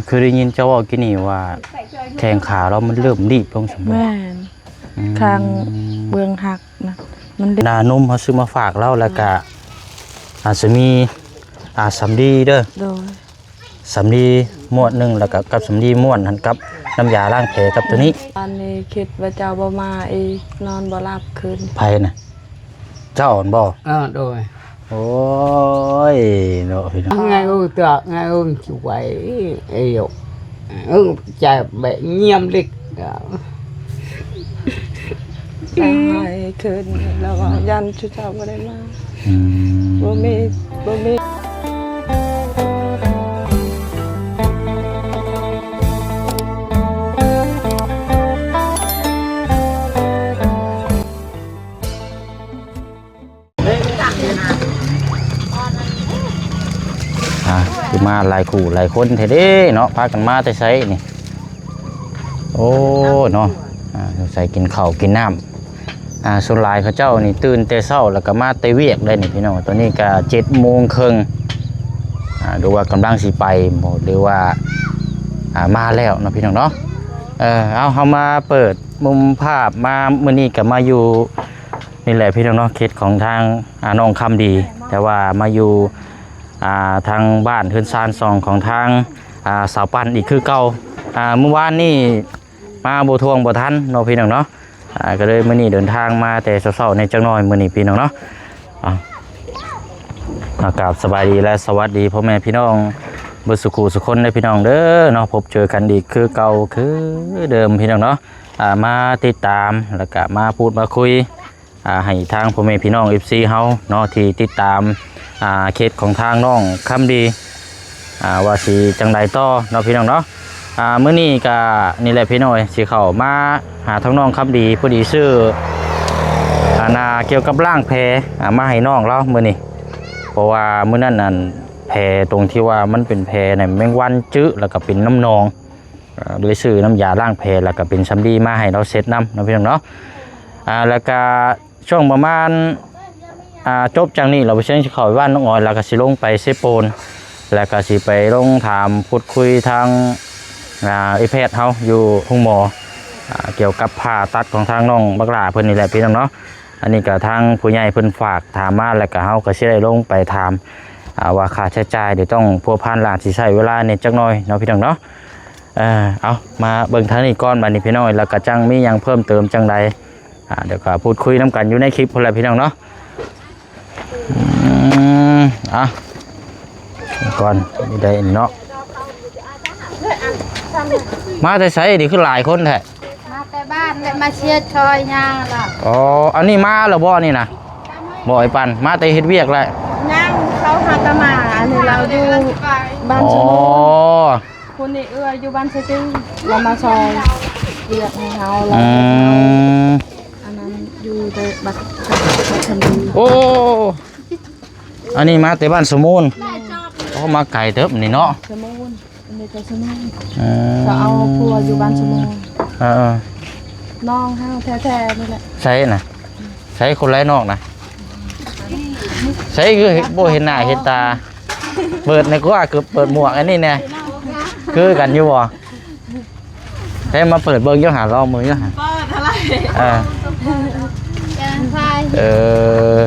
ຄືໄດ້ຍິນເຈົ້າເວົ້າກີ້ນີ້ວ່າແຂ້ງຂາລາວມັນເລີ່ມລີບລົງຊັ້ນບໍ່? ແມ່ນ ອືມ ຂ້າງເບື້ອງຫັກນະ ມັນ ນານົມເຮົາຊື້ມາຝາກລາວ ແລ້ວກະອາດຈະມີ ອາ ສຳລີເດີ ໂດຍ ສຳລີມ້ວນໜຶ່ງ ແລ້ວກະກັບສຳລີມ້ວນຫັ້ນ ກັບນ້ຳຢາລ້າງແຜກັບໂຕນີ້. ອັນນີ້ຄິດວ່າເຈົ້າບໍ່ມາອີກ ນອນບໍ່ຫຼັບຄືນ. ໃຜນະ? ເຈົ້າຫັ້ນບໍ່? ເອີ ໂດຍ. ໂອ້ຍ ເນາະ ພີ່ນ້ອງ. ໄງເອີ ຕະ ໄງເອີ ສວຍ ເອີ ເອີ ຈະແບບງຽມເລັກ ໄດ້ໃຫ້ຄືນ ແລ້ວວ່າຢ້ານຊຸເຈົ້າບໍ່ໄດ້ມາ. ອືມ ບໍ່ມີ ບໍ່ມີ. ອ່າ ຄືມາຫຼາຍຄູ່ຫຼາຍຄົນແທ້ເດ້ເນາະ ພາກັນມາແຕ່ໃສນີ້? ໂອ້ ເນາະ ອ່າ ສົງໄສກິນເຂົ້າກິນນ້ຳ ອ່າ ສ່ວນຫຼາຍເຂົາເຈົ້ານີ້ຕື່ນແຕ່ເຊົ້າ ແລ້ວກໍມາແຕ່ວຽກໄດ໋ນີ້ພີ່ນ້ອງ. ຕອນນີ້ກໍເຈັດໂມງເຄິ່ງ ອ່າ ຫຼືວ່າກຳລັງຊິໄປບໍ່ ຫຼືວ່າ ອ່າ ມາແລ້ວເນາະ ພີ່ນ້ອງເນາະ. ເອີ ເອົາ ເຮົາມາເປີດມຸມພາບມາ ມື້ນີ້ກໍມາຢູ່ ນີ້ແຫຼະພີ່ນ້ອງເນາະ ເຂດຂອງທາງ ອ່າ ນ້ອງຄຳດີ ແຕ່ວ່າມາຢູ່ ອ່າ ທາງບ້ານເຮືອນຊານຊ່ອງຂອງທາງ ອ່າ ສາວປັ້ນອີກຄືເກົ່າ. ອ່າ ມື້ວານນີ້ມາບໍ່ທ່ວງບໍ່ທັນເນາະ ພີ່ນ້ອງເນາະ. ອ່າ ກໍເລີຍມື້ນີ້ເດີນທາງມາແຕ່ເຊົ້າໆແດ່ຈັກໜ້ອຍ ມື້ນີ້ພີ່ນ້ອງເນາະ. ອ່າ ອ່າ ກາບສະບາຍດີ ແລະ ສະຫວັດດີພໍ່ແມ່ພີ່ນ້ອງເບິດສູ່ຄູ່ສູ່ຄົນເດີພີ່ນ້ອງເດີເນາະ. ພົບເຈີກັນອີກຄືເກົ່າຄືເດີມພີ່ນ້ອງເນາະ. ອ່າ ມາຕິດຕາມ ແລ້ວກະມາພູດມາຄຸຍ ອ່າ ໃຫ້ທາງພໍ່ແມ່ພີ່ນ້ອງເອັຟຊີເຮົາເນາະ ທີ່ຕິດຕາມ ອ່າ ເຂດຂອງທາງນ້ອງຄຳດີ ອ່າ ວ່າຊິຈັ່ງໃດຕໍ່ເນາະ ພີ່ນ້ອງເນາະ. ອ່າ ມື້ນີ້ກະນີ້ແຫຼະພີ່ນ້ອງເອີຍ ຊິເຂົ້າມາຫາທາງນ້ອງຄຳດີ ພໍດີຊື້ ອ່າ ນາ ກ່ຽວກັບລ້າງແພ ອ່າ ມາໃຫ້ນ້ອງລາວມື້ນີ້ ເພາະວ່າມື້ນັ້ນນັ້ນ ແພຕົງທີ່ວ່າມັນເປັນແພນັ້ນ ແມງວັນຈຶ ແລ້ວກະເປັນນ້ຳໜອງ. ເອີ ໄດ້ຊື້ນ້ຳຢາລ້າງແພ ແລ້ວກໍເປັນສຳລີມາໃຫ້ລາວເຊັດນຳເນາະພີ່ນ້ອງເນາະ. ອ່າ ແລ້ວກໍຊ່ວງປະມານ ອ່າ ຈົບຈາກນີ້ ລາວບໍ່ເຊີງຊິເຂົ້າໄປບ້ານນ້ອງອອຍ ແລ້ວກໍຊິລົງໄປເຊໂປນ ແລ້ວກໍຊິໄປລົງຖາມພູດຄຸຍທາງ ອ່າ ເອື້ອຍແພດເຮົາຢູ່ໂຮງໝໍ ອ່າ ກ່ຽວກັບຜ່າຕັດຂອງທາງນ້ອງບັກຫຼ້າເພິ່ນນີ້ແຫຼະພີ່ນ້ອງເນາະ. ອັນນີ້ກໍທາງຜູ້ໃຫຍ່ເພິ່ນຝາກຖາມມາ ແລ້ວກໍເຮົາກໍຊິໄດ້ລົງໄປຖາມ ອ່າ ວ່າຄ່າໃຊ້ຈ່າຍ ດຽວຕ້ອງພົວພັນ ແລະ ອາດຊິໃຊ້ເວລາແດ່ຈັກໜ້ອຍເນາະ ພີ່ນ້ອງເນາະ. ເອີ ເອົາ ມາເບິ່ງທາງນີ້ກ່ອນ ບາດນີ້ພີ່ນ້ອງ ແລ້ວກໍຈັ່ງມີຫຍັງເພີ່ມເຕີມຈັ່ງໃດ ອ່າ ດຽວກໍພູດຄຸຍນຳກັນຢູ່ໃນຄລິບພຸ້ນແຫຼະ ພີ່ນ້ອງເນາະ. ອືມ ອ່ະ ກ່ອນ ນີ້ໄດ້ນີ້ເນາະ. ມາແຕ່ໃສນີ້ ຄືຫຼາຍຄົນແທ້? ມາແຕ່ບ້ານແຫຼະ ມາເຊຍຊອຍຍ່າງລະ. ອໍ ອັນນີ້ມາແລ້ວບໍ່ນີ້ນະ? ບໍ່ ອ້າຍປັນ ມາແຕ່ເຮັດວຽກແຫຼະ? ຍັງ ເຂົາຫາກະມາ ອັນນີ້ລາວຢູ່ບ້ານ ອໍ ຊະໂນນ ຄົນນີ້ເອື້ອຍຢູ່ບ້ານສະຕິງ ລາວມາຊອຍວຽກໃຫ້ເຮົາ. ອືມ ອັນນັ້ນຢູ່ແຕ່ບັດ ບັດຊະໂນນ. ໂອ້ ອັນນີ້ມາແຕ່ບ້ານສະໂມນ. ແມ່ນ ໂອ້ ມາໄກເຕີບນີ້ເນາະ ສະໂມນ. ອັນນີ້ກໍສະໂມນ ເອີ ເຂົາເອົາຜົວຢູ່ບ້ານສະໂມນ. ເອີ ນ້ອງເຮົາແທ້ໆນີ້ແຫຼະ. ໃສນະ? ໃສຄົນໄລນອກນະ? ໃສຄືບໍ່ເຫັນໜ້າເຫັນຕາ? ເປີດໃນກວ່າ ຄືເປີດໝວກອັນນີ້ແດ່ ຄືກັນຢູ່ບໍ່? ໃສມາເປີດເບິ່ງຢູ່ຫາ ລອງມືຢູ່ຫາ. ເປີດເທົ່າໃດ? ເອີ ເອີ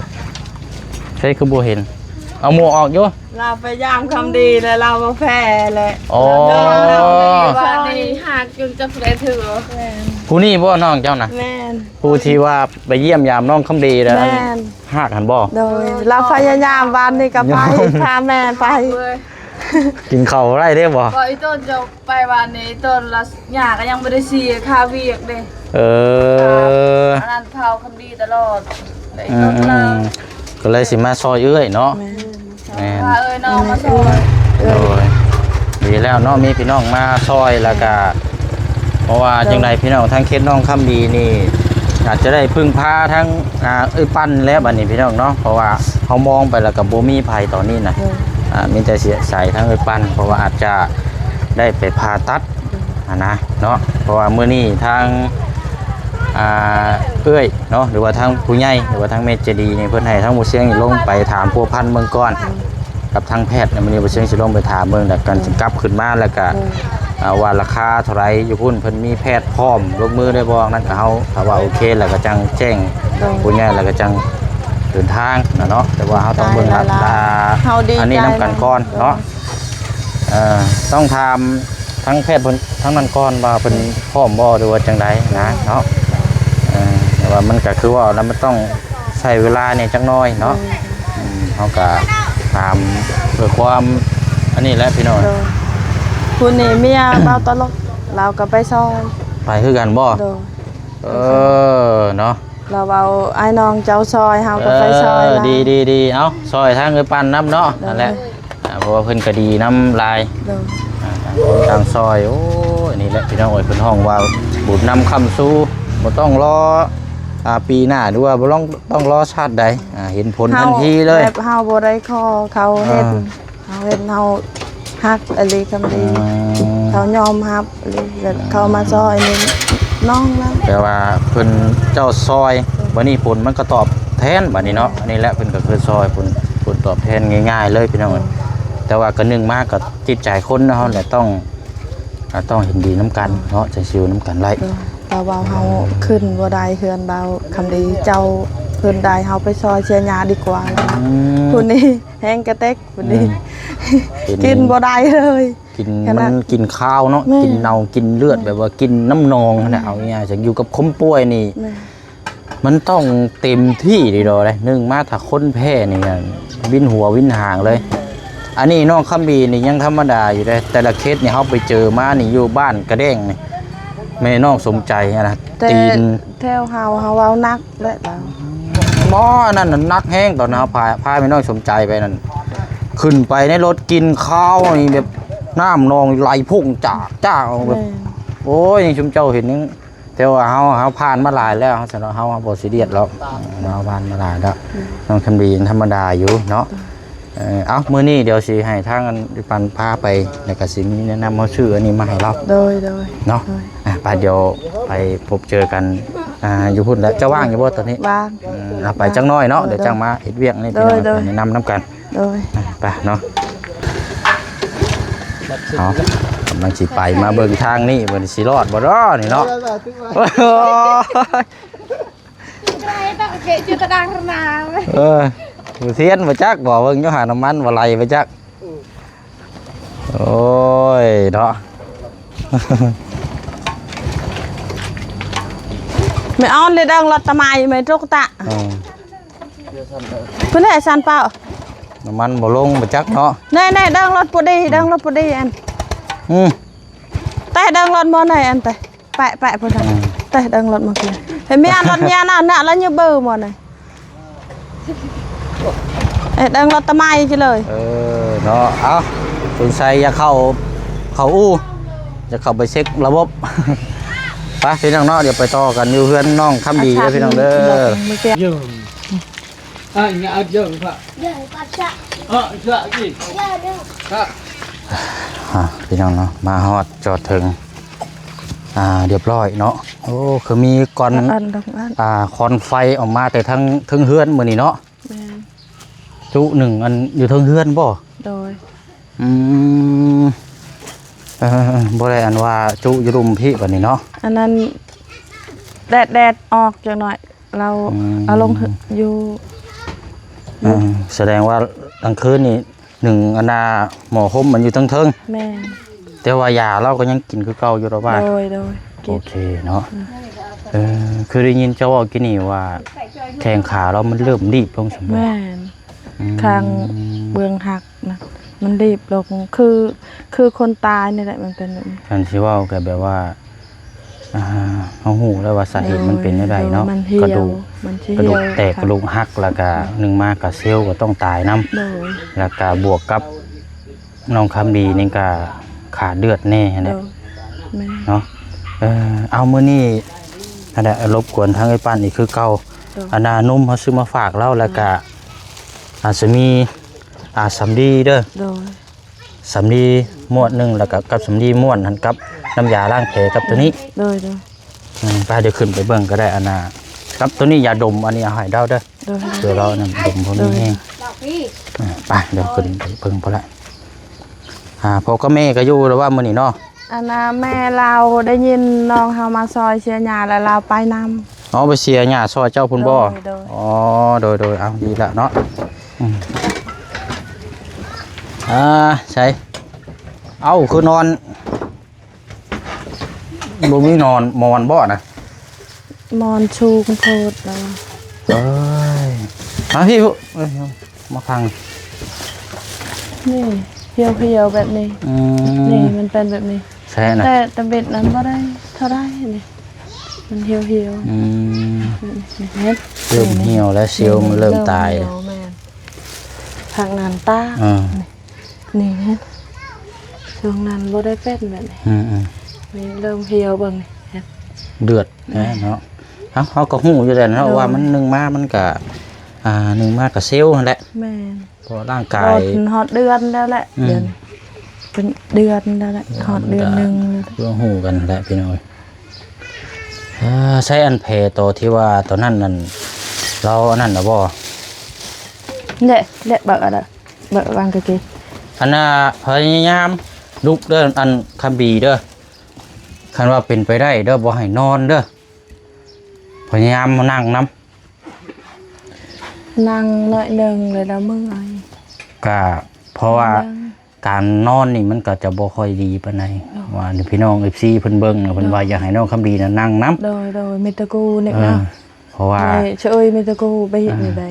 ໃສຄືບໍ່ເຫັນ? ເອົາໝວກອອກຢູ່. ລາວໄປຢາມຄຳດີແລ້ວລາວບໍ່ແພ້ແຫຼະ. ອໍ ລາວ ລາວ ລາວ ນີ້ ຫາກຈົນຈັກຜູ້ໃດຖື. ແມ່ນ ຜູ້ນີ້ບໍ່ນ້ອງເຈົ້ານະ? ແມ່ນ ຜູ້ທີ່ວ່າໄປຢ້ຽມຢາມນ້ອງຄຳດີແລ້ວ ແມ່ນ ຫາກຫັ້ນບໍ່? ໂດຍ ລາວພະຍາຍາມ ວານນີ້ກໍໄປ ພາແມ່ໄປ ກິນເຂົ້າບໍ່ໄດ້ເດ້ບໍ່? ກໍອີຕົນເຈົ້າໄປວານນີ້ ອີຕົນລະ ຍ່າກໍຍັງບໍ່ໄດ້ເສຍຄ່າວຽກເດ້. ເອີ ອັນນັ້ນເຝົ້າຄຳດີຕະຫຼອດ ອືມ ກໍເລີຍຊິມາຊ່ອຍເອື້ອຍເນາະ. ແມ່ນ ແມ່ນ ພາເອື້ອຍນ້ອງມາຊ່ອຍ. ໂດຍ ດີແລ້ວເນາະ ມີພີ່ນ້ອງມາຊ່ອຍ ແລ້ວກະ ເພາະວ່າຈັ່ງໃດພີ່ນ້ອງ ທາງເຂດນ້ອງຄຳດີນີ້ ອາດຈະໄດ້ເພິ່ງພາທາງ ອ່າ ເອື້ອຍປັ້ນແລ້ວບັດນີ້ພີ່ນ້ອງເນາະ ເພາະວ່າເຮົາມອງໄປແລ້ວກໍບໍ່ມີໃຜຕອນນີ້ນະ. ໂດຍ ອ່າ ມີແຕ່ຊິອາໄສທາງເອື້ອຍປັ້ນ ເພາະວ່າອາດຈະໄດ້ໄປຜ່າຕັດຫັ້ນນະເນາະ ເພາະວ່າມື້ນີ້ທາງ ອ່າ ເອື້ອຍເນາະ ຫຼືວ່າທາງຜູ້ໃຫຍ່ ຫຼືວ່າທາງແມ່ໃຈດີນີ້ ເພິ່ນໃຫ້ທາງບໍ່ຊຽງນີ້ລົງໄປຖາມພົວພັນເບິ່ງກ່ອນ ກັບທາງແພດໃນມື້ນີ້ ບໍ່ເຊີງຊິລົງໄປຖາມເບິ່ງ ແລ້ວກັນ ໂດຍ ຊິກັບຂຶ້ນມາ ແລ້ວກະ ໂດຍ ອ່າ ວ່າລາຄາເທົ່າໃດຢູ່ພຸ້ນ ເພິ່ນມີແພດພ້ອມລົງມືໄດ້ບໍ່ ນັ້ນກະເຮົາ ຖ້າວ່າໂອເຄແລ້ວກະຈັ່ງແຈ້ງ ໂດຍ ຜູ້ໃຫຍ່ ແລ້ວກະຈັ່ງເດີນທາງນະເນາະ ແຕ່ວ່າເຮົາຕ້ອງເບິ່ງລາຄາ ເຮົາດີໃຈ ອັນນີ້ນຳກັນກ່ອນເນາະ ໂດຍ ເອີ ຕ້ອງຖາມທາງແພດເພິ່ນທາງນັ້ນກ່ອນວ່າເພິ່ນ ໂດຍ ພ້ອມບໍ່ ຫຼືວ່າຈັ່ງໃດນະເນາະ ເອີ ແຕ່ວ່າມັນກະຄືເວົ້າແລ້ວ ມັນຕ້ອງ ໃຊ້ເວລາແດ່ຈັກໜ້ອຍເນາະ ໂດຍ ອືມ ເຮົາກະຖາມເພື່ອຄວາມອັນນີ້ແຫຼະພີ່ນ້ອງ ໂດຍ ຜູ້ນີ້ເມຍບ່າວຕະຫຼົກ ລາວກະໄປຊ່ອຍ ໄປຄືກັນບໍ່ ໂດຍ ເອີ ເນາະ ລາວເວົ້າ ອ້າຍນ້ອງເຈົ້າຊ່ອຍ ເຮົາກະໄປຊ່ອຍ ເອີ ລາວ ດີໆໆ ເອົາ ຊ່ອຍທາງເອື້ອຍປັນນຳເນາະ ໂດຍ ຫັ້ນແຫຼະ ອ່າ ເພາະວ່າເພິ່ນກະດີນຳຫຼາຍ ໂດຍ ອ່າ ຕ່າງຄົນຕ່າງຊ່ອຍ ໂອ້ຍ ນີ້ແຫຼະພີ່ນ້ອງເອີຍ ເພິ່ນຮ້ອງວ່າບຸນນຳຄ້ຳຊູ ບໍ່ຕ້ອງລໍ ອ່າ ປີໜ້າ ຫຼືວ່າບໍ່ຕ້ອງ ຕ້ອງລໍຊາດໃດ ອ່າ ເຫັນຜົນທັນທີເລີຍ ແບບເຮົາບໍ່ໄດ້ຂໍເຂົາເຮັດ ອ່າ ເຮົາເຮັດ ເຮົາຮັກອີ່ຫຼີ ຄຳດີ ອ່າ ເຂົາຍອມຮັບອີ່ຫຼີ ແບບເຂົາມາຊ່ອຍນີ້ ນ້ອງລະ ແຕ່ວ່າເພິ່ນເຈົ້າຊ່ອຍ ບາດນີ້ຜົນມັນກະຕອບແທນບາດນີ້ເນາະ ໂດຍ ອັນນີ້ແຫຼະເພິ່ນກະຄືຊ່ອຍ ຜົນ ຜົນຕອບແທນງ່າຍໆເລີຍພີ່ນ້ອງເອີຍ ໂດຍ ແຕ່ວ່າກະໜຶ່ງມາກະຈິດໃຈຄົນເຮົາແຫຼະ ຕ້ອງ ອ່າ ຕ້ອງເຫັນດີນຳກັນເນາະ ຈັ່ງຊິຢູ່ນຳກັນໄດ້ ໂດຍ ແຕ່ວ່າເຮົາ ເອີ ຂຶ້ນບໍ່ໄດ້ ເຮືອນບ່າວຄຳດີ ເຈົ້າຂຶ້ນໄດ້ ເຮົາໄປຊ່ອຍເສຍຫຍ້າດີກວ່າ ອືມ ຜູ້ນີ້ແຮງກະເຕັກ ຜູ້ນີ້ ອືມ ກິນບໍ່ໄດ້ເລີຍ ກິນ ຂະໜາດ ມັນກິນຄາວເນາະ ແມ່ນ ກິນເນົ່າ ກິນເລືອດ ແມ່ນ ແບບວ່າກິນນ້ຳໜອງຫັ້ນແຫຼະ ແມ່ນ ເອົາງ່າຍໆ ຢູ່ກັບຄົນປ່ວຍນີ້ ແມ່ນ ມັນຕ້ອງເຕັມທີ່ເດ ໜຶ່ງມາຖ້າຄົນແພ້ນີ້ ວິນຫົວວິນຫາງເລີຍ ອັນນີ້ນ້ອງຄຳບີນີ້ຍັງທຳມະດາຢູ່ເດ້ ແຕ່ລະເຄສນີ້ເຮົາໄປເຈີມານີ້ ຢູ່ບ້ານກະແດງນີ້ ແມ່ນ້ອງສົມໃຈຫັ້ນນະ ແຕ່ຕີນ ແຖວເຮົາ ເຮົາເວົ້າໜັກແຫຼະລາວ ບໍ່ ອັນນັ້ນໜັກແຮງ ຕອນເຮົາພາ ພາແມ່ນ້ອງສົມໃຈໄປນັ້ນ ຂຶ້ນໄປໃນລົດກິນຄາວນີ້ແບບນ້ຳໜອງໄຫຼພຸ່ງຈາກໆ ແບບ ແມ່ນ ໂອ້ຍ ນີ້ຊຸມເຈົ້າເຫັນຍັງ ແຕ່ວ່າເຮົາ ເຮົາຜ່ານມາຫຼາຍແລ້ວ ເຮົາ ເຮົາ ເຮົາບໍ່ຊີຣຽສດອກ ເຮົາຜ່ານມາຫຼາຍແລ້ວ ອືມ ນ້ອງຄຳດີທຳມະດາຢູ່ເນາະ ໂດຍ ເອີ ເອົ້າ ມື້ນີ້ດຽວຊິໃຫ້ທາງອັນປັນພາໄປ ແລ້ວກະຊິມີແນະນຳ ເຮົາຊື້ອັນນີ້ມາໃຫ້ລາວ ໂດຍ ໂດຍ ເນາະ ໂດຍ ອ່ະ ໄປ ດຽວໄປພົບເຈີກັນ ອ່າ ຢູ່ພຸ້ນແຫຼະ ເຈົ້າວ່າງຢູ່ບໍ່ຕອນນີ້? ວ່າງ ອືມ ເອົາໄປຈັກໜ້ອຍເນາະ ໂດຍ ດຽວຈັ່ງມາເຮັດວຽກນີ້ ໂດຍ ພີ່ນ້ອງ ໂດຍ ແນະນຳນຳກັນ ໂດຍ ອ່ະ ໄປເນາະ ເອົາ ກຳລັງຊິໄປ ມາເບິ່ງທາງນີ້ ເບິ່ງຊິລອດບໍ່ເນາະນີ້ເນາະ ໂອ້ຍ ເອີ ບໍ່ທຽນບໍ່ຈັກບໍ່ ເບິ່ງຢູ່ຫານ້ຳມັນບໍ່ໄຫຼບໍ່ຈັກ ໂອ້ຍເນາະ ແມ່ອອນເລີຍດັງລົດຕະໄມ ແມ່ຕຸກຕະ ເອີ ເພິ່ນໃຫ້ສັນເປົ່າ ນ້ຳມັນບໍ່ລົງບໍ່ຈັກເນາະ ແນ່ໆ ດັງລົດປູດີ ອືມ ດັງລົດປູດີອັນ ອືມ ແຕ່ດັງລົດໝໍ້ໃນອັນແຕ່ ແປະໆ ພຸ້ນນະ ອືມ ແຕ່ເດີງລົດມາເກືອ ເຫັນມີອັນລົດຍານະ ນະ ລະຍືເບີໝໍ້ນະ ເອີ ເດີງລົດຕະໄມຈິເລີຍ ເອີ ເນາະ ເອົ້າ ສົງໄສຢາກເຂົ້າ ເຂົ້າອູ່ ຢາກເຂົ້າໄປເຊັກລະບົບ ໄປພີ່ນ້ອງເນາະ ດຽວໄປຕໍ່ກັນຢູ່ເຮືອນນ້ອງຄຳດີເດີພີ່ນ້ອງເດີ Dừng. À, nhà ở dừng hả? Dừng con sợ. Ờ, sợ gì? Dừng, dừng. Hả? ອ່າ ພີ່ນ້ອງເນາະ ມາຮອດຈອດເຖິງ ອ່າ ຮຽບຮ້ອຍເນາະ ໂອ້ ຄືມີກ່ອນ ອັນ ອັນ ອັນ ອ່າ ຄວັນໄຟອອກມາແຕ່ທາງເທິງເຮືອນມື້ນີ້ເນາະ ແມ່ນ ຈຸໜຶ່ງອັນຢູ່ເທິງເຮືອນບໍ່? ໂດຍ ອືມ ເອີ ບໍ່ໄດ້ອັນວ່າຈຸຢູ່ລຸ່ມພີ້ບັດນີ້ເນາະ ອັນນັ້ນແດດ ແດດອອກຈັກໜ້ອຍ ລາວ ອືມ ເອົາລົງຢູ່ ອ່າ ສະແດງວ່າກາງຄືນນີ້ໜຶ່ງອັນນ່າໝໍ້ຫົມມັນຢູ່ເທິງໆ ແມ່ນ ແຕ່ວ່າຢາລາວກໍຍັງກິນຄືເກົ່າຢູ່ດອກວ່າ ໂດຍ ໂດຍ ໂອເຄເນາະ ອືມ ເອີ ຄືໄດ້ຍິນເຈົ້າເວົ້າກີ້ນີ້ວ່າແຂ້ງຂາລາວມັນເລີ່ມລີບລົງຊັ້ນບໍ່? ແມ່ນ ອືມ ຂ້າງເບື້ອງຫັກ ນະ ມັນລີບລົງ ຄື ຄືຄົນຕາຍນີ້ແຫຼະ ມັນເປັນແບບນີ້ ຄັນຊິເວົ້າກໍແບບວ່າ ອ່າ ເຮົາຮູ້ແລ້ວວ່າສາເຫດມັນເປັນແນວໃດເນາະ ໂດຍ ໂດຍ ມັນຫ່ຽວ ກະດູກ ມັນຊິຫ່ຽວ ກະດູກແຕກ ກະດູກຫັກ ແລ້ວກະ ອືມ ໜຶ່ງມາກະເຊວກໍຕ້ອງຕາຍນຳ ໂດຍ ແລ້ວກະບວກກັບນ້ອງຄຳດີນີ້ກະຂາດເລືອດແດ່ຫັ້ນແຫຼະ ໂດຍ ແມ່ນ ເນາະ ເອີ ເອົາ ມື້ນີ້ຫັ້ນແຫຼະ ລົບກວນທາງເອື້ອຍປັ້ນອີກຄືເກົ່າ ໂດຍ ອັນນ່ານົມເຮົາຊື້ມາຝາກລາວ ແລ້ວກະ ອ່າ ອາດຈະມີ ອ່າ ສຳລີເດີ ໂດຍ ສຳລີມ້ວນໜຶ່ງ ແລ້ວກໍກັບສຳລີມ້ວນຫັ້ນ ກັບນ້ຳຢາລ້າງແຜກັບໂຕນີ້ ໂດຍ ໂດຍ ອືມ ໄປ ດຽວຂຶ້ນໄປເບິ່ງກໍໄດ້ ອັນນ່າ ກັບໂຕນີ້ຢາດົມ ອັນນີ້ເອົາໃຫ້ລາວເດີ ໂດຍ ເພື່ອລາວນັ້ນດົມ ເພາະມີແຮງ ໂດຍ ນີ້ ອ່າ ໄປ ດຽວຂຶ້ນໄປເບິ່ງພຸ້ນລະ. ອ່າ ພໍ່ກັບແມ່ກໍຢູ່ລະວ່າມື້ນີ້ເນາະ? ອັນນ່າ ແມ່ລາວໄດ້ຍິນນ້ອງເຮົາມາຊ່ອຍເສຍຫຍ້າ ແລ້ວລາວໄປນຳ. ອໍ ໄປເສຍຫຍ້າຊ່ອຍເຈົ້າພຸ້ນບໍ່? ໂດຍ ໂດຍ. ອໍ ໂດຍ ໂດຍ. ເອົາ ດີລະເນາະ. ອືມ ອ່າ ໃສ ເອົ້າ ຄືນອນ ບໍ່ມີນອນ ໝອນບໍ່ນະ? ໝອນສູງໂພດແລ້ວ. ເອີຍ ມາພີ່ ເອີຍ ມາຟັງ. ນີ້ ຫ່ຽວໆ ແບບນີ້. ອືມ ນີ້ມັນເປັນແບບນີ້. ແທ້ນະ? ແຕ່ ແຕ່ເບັດນັ້ນບໍ່ໄດ້ເທົ່າໃດນີ້ ມັນຫ່ຽວໆ. ອືມ ເຫັນ ເລີ່ມຫ່ຽວແລ້ວ ເຊວມັນເລີ່ມຕາຍ. ເລີ່ມຫ່ຽວ ແມ່ນ ທາງນັ້ນຕາ. ອ່າ ນີ້ ນີ້ເຫັນ ຊ່ວງນັ້ນບໍ່ໄດ້ເປັນແບບນີ້. ອືມໆ ນີ້ເລີ່ມຫ່ຽວ ເບິ່ງນີ້ ເຫັນ ເລືອດແທ້ເນາະ. ເຮົາ ເຮົາກໍຮູ້ຢູ່ແລ້ວເນາະ ໂດຍ ວ່າມັນ ໜຶ່ງມາມັນກະ ອ່າ ໜຶ່ງມາກະເຊວຫັ້ນແຫຼະ. ແມ່ນ ເພາະວ່າຮ່າງກາຍ ຮອດ ຮອດເດືອນແລ້ວແຫຼະ. ອືມ ເດືອນ ເປັນເດືອນແລ້ວແຫຼະ ຮອດເດືອນໜຶ່ງ. ເຮົາຮູ້ກັນແຫຼະພີ່ນ້ອງ. ອ່າ ໃຊ້ອັນແຜຕໍ່ທີ່ວ່າຕອນນັ້ນນັ້ນ ລາວອັນນັ້ນນະບໍ່? ແຫຼະ ແຫຼະ ເບິ່ງອັນນັ້ນ ເບິ່ງວາງກະເກ. ອັນນ່າ ພະຍາຍາມລຸກເດີ ອັນຄຳບີເດີ ຄັນວ່າເປັນໄປໄດ້ເດີ ບໍ່ໃຫ້ນອນເດີ ພະຍາຍາມມານັ່ງນຳ. ນັ່ງໜ້ອຍໜຶ່ງແລ້ວລະເມື່ອຍ. ກະເພາະວ່າ ການນອນນີ້ມັນກໍຈະບໍ່ຄ່ອຍດີປານໃດ. ໂດຍ ວ່າພີ່ນ້ອງເອັຟຊີເພິ່ນເບິ່ງ ໂດຍ ເພິ່ນວ່າຢາກໃຫ້ນ້ອງຄຳບີນະນັ່ງນຳ. ໂດຍ ໂດຍ ມີແຕ່ກູນີ້ນະ. ເອີ ເພາະວ່າ ເອີຍ ເຊີຍ ມີແຕ່ກູໄປເຮັດນີ້ໄດ້.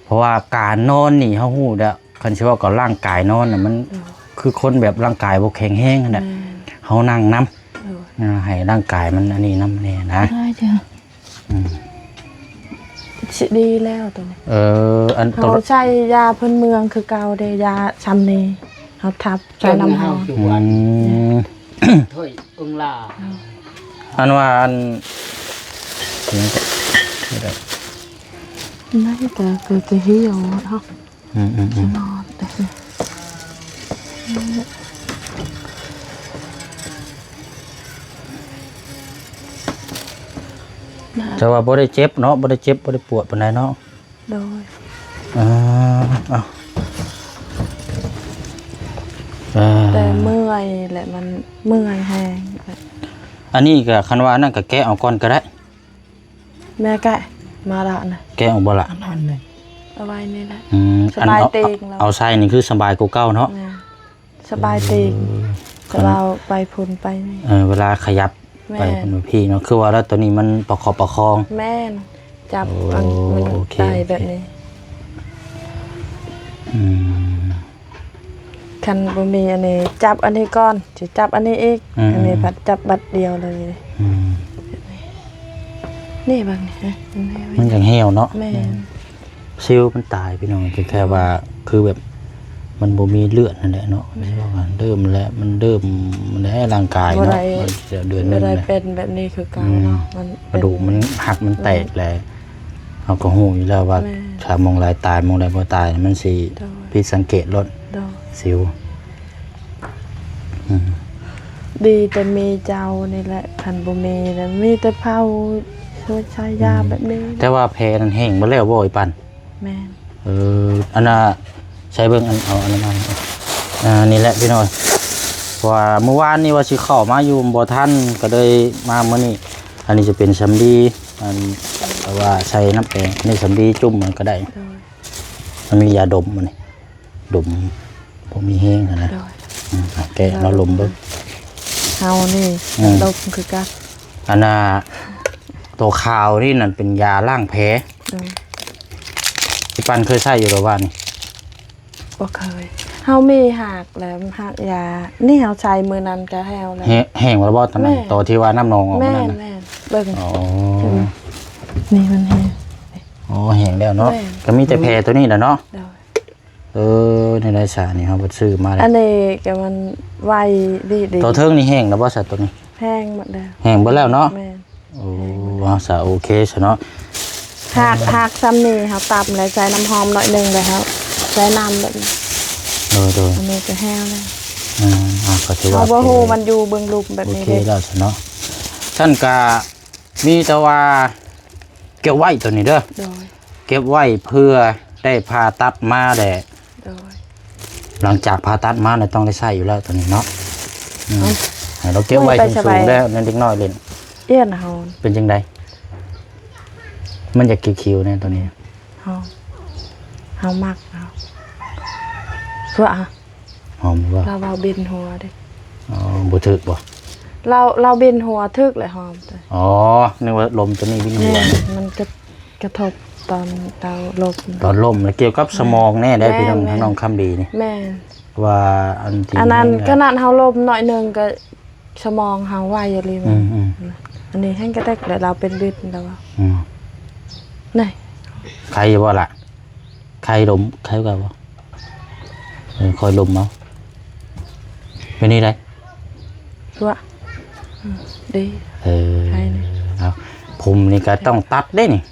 ເພາະວ່າການນອນນີ້ເຮົາຮູ້ແລ້ວ ຄັນຊິເວົ້າກັບຮ່າງກາຍນອນນະ ມັນ ໂດຍ ຄືຄົນແບບຮ່າງກາຍບໍ່ແຂງແຮງຫັ້ນນະ. ແມ່ນ ເຮົານັ່ງນຳ. ໂດຍ ອ່າ ໃຫ້ຮ່າງກາຍມັນອັນນີ້ນຳແດ່ນະ. ໄດ້ເຈົ້າ. ອືມ ຊິດີແລ້ວໂຕນີ້. ເອີ ອັນໂຕ ເຮົາໃຊ້ຢາພື້ນເມືອງຄືເກົ່າເດ້ ຢາຊຳນີ້ ເຮົາທັບໃສ່ນ້ຳຮ້ອນ. ອືມ ຖ້ວຍອຶ່ງລາ ອັນວ່າອັນ ນັ້ນກໍ ກໍ ກໍ ກໍ ອືມໆໆ ສະໝອນແຕ່ ແຕ່ວ່າບໍ່ໄດ້ເຈັບເນາະ ບໍ່ໄດ້ເຈັບ ບໍ່ໄດ້ປວດປານໃດເນາະ. ໂດຍ ອ່າ ເອົາ ອ່າ ແຕ່ເມື່ອຍແຫຼະ ມັນເມື່ອຍແຮງ. ອັນນີ້ກໍ ຄັນວ່າອັນນັ້ນກໍແກະເອົາກ່ອນກໍໄດ້. ແມ່ແກະມາລະນະ ແກະອອກບໍ່ລະ? ອັນນັ້ນເລີຍ ເອົາໄວ້ນີ້ແຫຼະ. ອືມ ສະບາຍ ອັນເອົາ ເຕີງລາວ ເອົາໃສ່ນີ້ຄືສະບາຍກວ່າເກົ່າເນາະ. ແມ່ນ ສະບາຍເຕີງ. ເອີ ຄັນລາວໄປພຸ້ນໄປນີ້ ເອີ ເວລາຂະຫຍັບ ແມ່ນ ໄປພຸ້ນໄປພີ້ເນາະ ຄືວ່າແລ້ວໂຕນີ້ມັນປະຄັບປະຄອງ. ແມ່ນ ຈັບ ໂອ້ ອັນ ມັນ ໂອເຄ ໄດ້ແບບນີ້. ອືມ ຄັນບໍ່ມີອັນນີ້ ຈັບອັນນີ້ກ່ອນ ຊິຈັບອັນນີ້ອີກ. ອືມ ອັນນີ້ພັດຈັບບັດດຽວເລີຍ. ອືມ ນີ້ເບິ່ງນີ້ ມັນຍັງຫ່ຽວເນາະ. ແມ່ນ ຊິວມັນຕາຍພີ່ນ້ອງ ແຕ່ວ່າຄືແບບມັນບໍ່ມີເລືອດຫັ້ນແຫຼະເນາະ. ແມ່ນ ເລີ່ມແລ້ວ ມັນເລີ່ມແລ້ວ ຮ່າງກາຍເນາະ. ມັນຈະເດືອນໜຶ່ງແລ້ວ ເປັນແບບນີ້ຄືເກົ່າເນາະ. ອືມ ມັນ ກະດູກມັນຫັກ ມັນແຕກແລ້ວ. ເຮົາກໍຮູ້ຢູ່ແລ້ວວ່າ ແມ່ນ ຖ້າໝ່ອງໃດຕາຍ ໝ່ອງໃດບໍ່ຕາຍ ມັນຊິ ໂດຍ ຜິດສັງເກດໂລດ. ໂດຍ ຊິວ. ອືມ ດີແຕ່ມີເຈົ້ານີ້ແຫຼະ ຄັນບໍ່ມີນະ ມີແຕ່ເຜົາຊ່ວຍໃຊ້ຢາແບບນີ້. ອືມ ແຕ່ວ່າແຜນັ້ນແຫ້ງໝົດແລ້ວບໍ່ ອີ່ປັນ? ແມ່ນ. ເອີ ອັນນ່າ ໃຊ້ເບິ່ງ ອັນ ເອົາອັນນັ້ນມາ. ອ່າ ນີ້ແຫຼະພີ່ນ້ອງ ເພາະວ່າມື້ວານນີ້ວ່າຊິເຂົ້າມາຢູ່ບໍ່ທັນ ກໍເລີຍມາມື້ນີ້. ອັນນີ້ຈະເປັນສຳລີ ອັນ ແຕ່ວ່າໃສ່ນ້ຳແປງ ອັນນີ້ສຳລີຈຸ່ມມັນກໍໄດ້. ໂດຍ ມັນມີຢາດົມ ອັນນີ້ດົມ ບໍ່ມີແຮງຫັ້ນນະ. ໂດຍ ອືມ ແກະເອົາລົມເບິ່ງ. ເຮົານີ້ ອືມ ລົມຄືກັນ. ອັນນ່າ ຕົວຂາວນີ້ນັ້ນເປັນຢາລ້າງແຜ. ໂດຍ ອີ່ປັນເຄີຍໃຊ້ຢູ່ບໍ່ວ່ານີ້? ບໍ່ເຄີຍ. ເຮົາມີຮາກແລ້ວ ຮາກຢານີ້ ເຮົາໃຊ້ມື້ນັ້ນກໍແຫ້ວແລ້ວ. ແຫ້ງ ແຫ້ງແລ້ວບໍ່ຕອນນັ້ນ? ແມ່ນ ຕອນທີ່ວ່ານ້ຳໜອງອອກມື້ນັ້ນນະ? ແມ່ນ ແມ່ນ ເບິ່ງ. ອໍ ນີ້ມັນແຫ້ງ. ອໍ ແຫ້ງແລ້ວເນາະ. ແມ່ນ ກໍມີແຕ່ແຜໂຕນີ້ແຫຼະເນາະ. ໂດຍ ເອີ ໃນໄດ້ສານີ້ເຮົາບໍ່ຊື້ມາແລ້ວ. ອັນນີ້ກໍມັນໄວດີໆ. ຕົວເທິງນີ້ແຫ້ງແລ້ວບໍ່ສະ ຕົວນີ້? ແຫ້ງໝົດແລ້ວ. ແຫ້ງເບິດແລ້ວເນາະ. ແມ່ນ. ໂອ້ ສາ ໂອເຄຊະເນາະ. ຮາກ ຮາກຊ່ຳນີ້ເຮົາຕຳແລ້ວໃສ່ນ້ຳຫອມໜ້ອຍໜຶ່ງ ແລ້ວເຮົາໃສ່ນ້ຳແບບນີ້. ໂດຍ ໂດຍ ອັນນີ້ກໍແຫ້ວແລ້ວ. ອືມ ອ່າ ກໍຖືວ່າ ເຮົາບໍ່ຮູ້ມັນຢູ່ເບື້ອງລຸ່ມແບບນີ້ເດ້. ໂອເຄແລ້ວຊະເນາະ. ຊັ້ນກະ ມີແຕ່ວ່າເກັບໄວ້ຕົວນີ້ເດີ. ໂດຍ ເກັບໄວ້ເພື່ອ ໄດ້ຜ່າຕັດມາແຫຼະ. ໂດຍ ຫຼັງຈາກຜ່າຕັດມາແລ້ວຕ້ອງໄດ້ໃຊ້ຢູ່ແລ້ວໂຕນີ້ເນາະ. ອືມ ເອົ້າ ໃຫ້ລາວເກັບໄວ້ ມັນໄປສະບາຍ ສູງໆ ແລ້ວ ນັ້ນເດັກນ້ອຍຫຼິ້ນ. ເອີຍ ເຮົາ ເປັນຈັ່ງໃດ? ມັນຢາກຄິວໆ ແດ່ໂຕນີ້. ເຮົາ ເຮົາມັກເຮົາ ເພາະ ຫອມບໍ່? ລາວເວົ້າບິນຫົວເດ້. ອໍ ບໍ່ຖືກບໍ່? ລາວ ລາວບິນຫົວຖືກແຫຼະຫອມ. ອໍ ນຶກວ່າລົມໂຕນີ້ບິນຫົວ. ແມ່ນ ມັນກະ ກະທົບຕອນລາວລົມ ຕອນລົມ ແລ້ວກ່ຽວກັບສະໝອງແນ່ໄດ໋ ແມ່ນ ພີ່ນ້ອງ ແມ່ນ ນ້ອງຄຳດີນີ້. ແມ່ນ ວ່າອັນທີ່ ອັນນັ້ນ ແມ່ນ ຂະໜາດເຮົາລົມໜ້ອຍໜຶ່ງກະສະໝອງເຮົາໄວອີ່ຫຼີ. ອືມໆ ອັນນີ້ແຮງກະແດກແຫຼະ ລາວເປັນບິນແລ້ວວ່າ. ອືມ ນີ້ ໄຄຢູ່ບໍ່ລະ? ໄຄລົມ ໄຄກວ່າບໍ່? ເອີ ຄ່ອຍລົມເອົາ. ເປັນນີ້ໄດ໋ ຕົວະ ອືມ ດີ. ເອີ ໄຄນີ້ ເອົາ ຜົມນີ້ກະຕ້ອງຕັດເດ້ນີ້.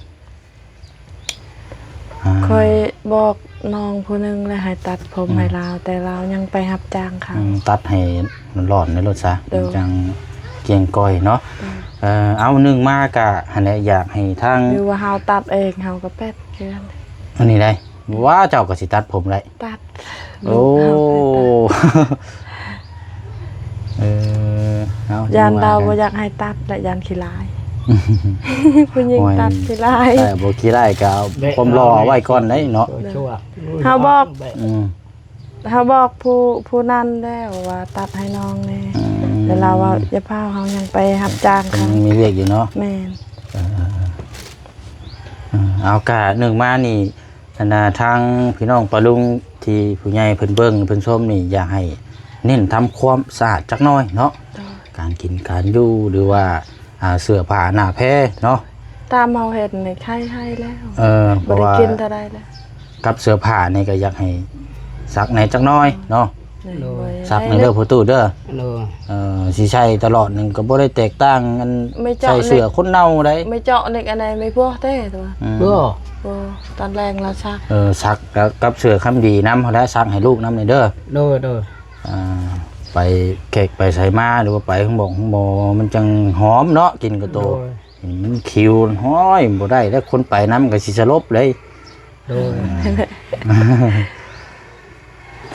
ອ່າ ຂ້ອຍບອກນ້ອງຜູ້ໜຶ່ງແລ້ວໃຫ້ຕັດຜົມ ອືມ ໃຫ້ລາວ ແຕ່ລາວຍັງໄປຮັບຈ້າງເຂົາ. ອືມ ຕັດໃຫ້ຫຼອນໃນລົດຊະ. ໂດຍ ມັນຈັ່ງກ້ຽງກ້ອຍເນາະ. ໂດຍ ເອີ ເອົາ ໜຶ່ງມາກະຫັ້ນແຫຼະ ຢາກໃຫ້ທາງ ຫຼືວ່າເຮົາຕັດເອງ ເຮົາກະແປດຄືກັນ. ອັນນີ້ໄດ໋ ວ່າເຈົ້າກະຊິຕັດຜົມໄດ້. ຕັດ ໂອ້ ເອີ ເອົາ ຢ້ານລາວບໍ່ຢາກໃຫ້ຕັດ ແລະ ຢ້ານຂີ້ລາຍ. ຜູ້ຍິງຕັດຂີ້ລາຍ. ໂອ້ຍ ແຕ່ບໍ່ຂີ້ລາຍກະເອົາຄວາມຫຼໍ່ເອົາໄວ້ກ່ອນໄດ໋ເນາະ. ເຮົາບອກ ອືມ ເຮົາບອກຜູ້ ຜູ້ນັ້ນແລ້ວວ່າຕັດໃຫ້ນ້ອງແດ່. ອືມ ແລ້ວລາວວ່າຢ່າຟ້າວ ເຮົາຍັງໄປຮັບຈ້າງເຂົາ ຍັງມີວຽກຢູ່ເນາະ. ແມ່ນ ເອີ ເອົາ ກະໜຶ່ງມານີ້ ອັນນ່າ ທາງພີ່ນ້ອງປ້າລຸງທີ່ຜູ້ໃຫຍ່ເພິ່ນເບິ່ງເພິ່ນຊົມນີ້ ຢາກໃຫ້ເນັ້ນທຳຄວາມສະອາດຈັກໜ້ອຍເນາະ. ໂດຍ ການກິນການຢູ່ ຫຼືວ່າ ອ່າ ເສື້ອຜ້າໜ້າແພເນາະ. ຕາມເຮົາເຫັນນີ້ໄຄໄຮແລ້ວ. ເອີ ບໍ່ໄດ້ກິນເທົ່າໃດແລ້ວ. ກັບເສື້ອຜ້ານີ້ກະຢາກໃຫ້ຊັກແດ່ຈັກໜ້ອຍເນາະ. ໂດຍ ຊັກແດ່ເດີພໍ່ຕູ້ເດີ. ໂດຍ ເອີ ຊິໃສ່ຕະຫຼອດນີ້ກະບໍ່ໄດ້ແຕກຕ່າງ ອັນ ໃສ່ເສື້ອຄົນເນົ່າໃດ໋. ໄມ່ເຈາະນີ້ ອັນໃດໄມ່ພວກເດ້ຕົວະ. ອືມ ບໍ່ ບໍ່ ຕອນແລງລາວຊັກ. ເອີ ຊັກກັບ ກັບເສື້ອຄຳດີນຳຫັ້ນແຫຼະ ຊັກໃຫ້ລູກນຳນີ້ເດີ. ໂດຍ ໂດຍ ອ່າ ໄປແຂກໄປໃສມາ ຫຼືວ່າໄປໂຮງໝໍໂຮງໝໍ ມັນຈັ່ງຫອມເນາະ ກິ່ນກະໂຕ. ໂດຍ ມັນຂິວ ໂອ້ຍ ບໍ່ໄດ້ແລ້ວ ຄົນໄປນຳກະຊິສະຫຼົບເລີຍ. ໂດຍ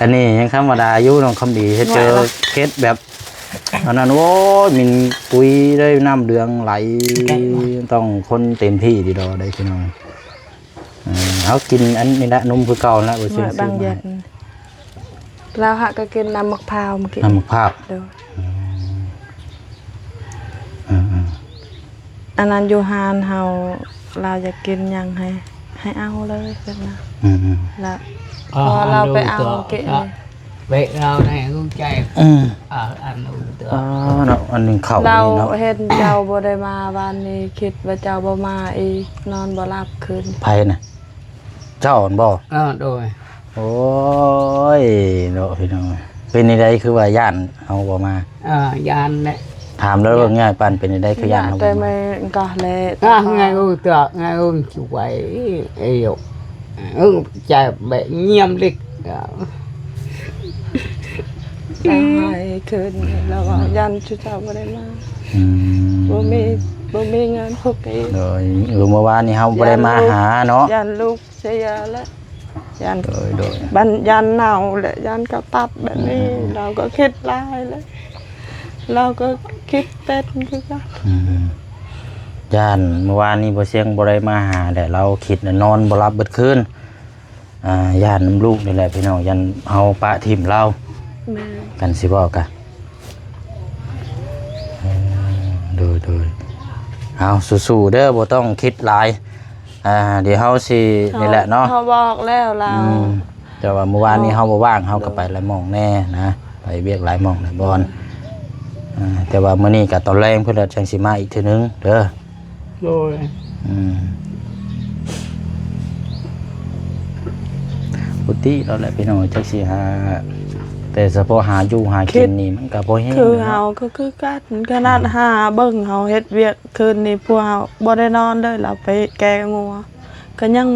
ອັນນີ້ຍັງທຳມະດາຢູ່ ນ້ອງຄຳດີ ເຮັດເຈີເຄັດແບບອັນນັ້ນ ໂອ້ຍ ມີນກຸຍເລີຍ ນ້ຳເຫຼືອງໄຫຼ. ຕ້ອງຄົນເຕັມທີ່ດີດອກໄດ໋ພີ່ນ້ອງ. ເອີ ເຮົາກິນອັນນີ້ລະ ນົມຄືເກົ່າລະ ບໍ່ເຊື່ອ. ລາວຫາກະກິນນ້ຳໝາກພ້າວມື້ກີ້ ນ້ຳໝາກພ້າວ. ໂດຍ ອືມ ເອີໆ ອັນນັ້ນຢູ່ຮ້ານເຮົາ ລາວຢາກກິນຫຍັງໃຫ້ ໃຫ້ເອົາເລີຍແບບນັ້ນ. ອືມໆ ລະ ອໍ ພໍລາວໄປເອົາ ອັນ ເກະ ເວລາໃນຮູ້ໃຈ. ອືມ ອ່າ ອັນ ອໍ ເນາະ ອັນໜຶ່ງເຂົ້າ ລາວນີ້ເນາະ ເຫັນເຈົ້າບໍ່ໄດ້ມາວານນີ້ ຄິດວ່າເຈົ້າບໍ່ມາອີກ ນອນບໍ່ຫຼັບຄືນ. ໃຜນະ? ເຈົ້າຫັ້ນບໍ່? ເອີ ໂດຍ. ໂອ້ຍ ເນາະ ພີ່ນ້ອງ ເປັນຈັ່ງໃດ ຄືວ່າຢ້ານເຮົາບໍ່ມາ? ເອີ ຢ້ານແຫຼະ. ຖາມລາວເບິ່ງ ຍາຍປັນເປັນຈັ່ງໃດ ຄືຢ້ານເຮົາບໍ່ມາ? ແຕ່ແມ່ນກະແລະ ອ່າ ງ່າຍເອີ ຕົວະ ງ່າຍເອີ ສວຍ ເອີ ເອີ ໃຈແບບງຽມເລັກ ລາວໃຫ້ຄືນ ລາວວ່າຢ້ານຊຸເຈົ້າບໍ່ໄດ້ມາ. ອືມ ບໍ່ມີ ບໍ່ມີເງິນພໍກີນ. ໂດຍ ເມື່ອວານນີ້ເຮົາບໍ່ໄດ້ມາຫາເນາະ ຢ້ານລູກ ເສຍຢາແລ້ວ ຢ້ານ ໂດຍ ໂດຍ ບັນ ຢ້ານເນົ່າແຫຼະ ຢ້ານເຂົາຕັດແບບນີ້. ອືມ ລາວກະຄິດຫຼາຍແຫຼະ ລາວກະຄິດເປັນຄືກັນ. ອືມ ຢ້ານ ເມື່ອວານນີ້ບໍ່ສຽງບໍ່ໄດ້ມາຫາແຫຼະ ລາວຄິດນອນບໍ່ຫຼັບເບິດຄືນ. ອ່າ ຢ້ານນຳລູກນີ້ແຫຼະພີ່ນ້ອງ ຢ້ານເຮົາປະຖິ້ມລາວ. ແມ່ນ ກັນຊິເວົ້າກະ ເອີ ໂດຍ ໂດຍ ເອົາ ສູ້ໆ ເດີ ບໍ່ຕ້ອງຄິດຫຼາຍ. ອ່າ ດຽວເຮົາຊິ ເຮົາ ນີ້ແຫຼະເນາະ ເຮົາບອກແລ້ວລາວ. ອືມ ແຕ່ວ່າມື້ວານນີ້ເຮົາບໍ່ວ່າງ ເຮົາກະໄປຫຼາຍໝ່ອງແນ່ນະ ໄປວຽກຫຼາຍໝ່ອງຫຼາຍບ່ອນ. ອ່າ ແຕ່ວ່າມື້ນີ້ກະຕອນແລງເພິ່ນລະຈັ່ງຊິມາອີກເທື່ອໜຶ່ງເດີ. ໂດຍ ອືມ ປົກກະຕິແລ້ວແຫຼະພີ່ນ້ອງ ຈັກຊິຫາ ແຕ່ສະເພາະຫາຢູ່ຫາກິນນີ້ ມັນກະພໍແຮງ ຄືເຮົາກະຄືກັນ ຂະໜາດຫາເບິ່ງເຮົາເຮັດວຽກຄືນນີ້ ພວກເຮົາບໍ່ໄດ້ນອນເລີຍ ລາວໄປແກ່ງົວ ກະຍັງ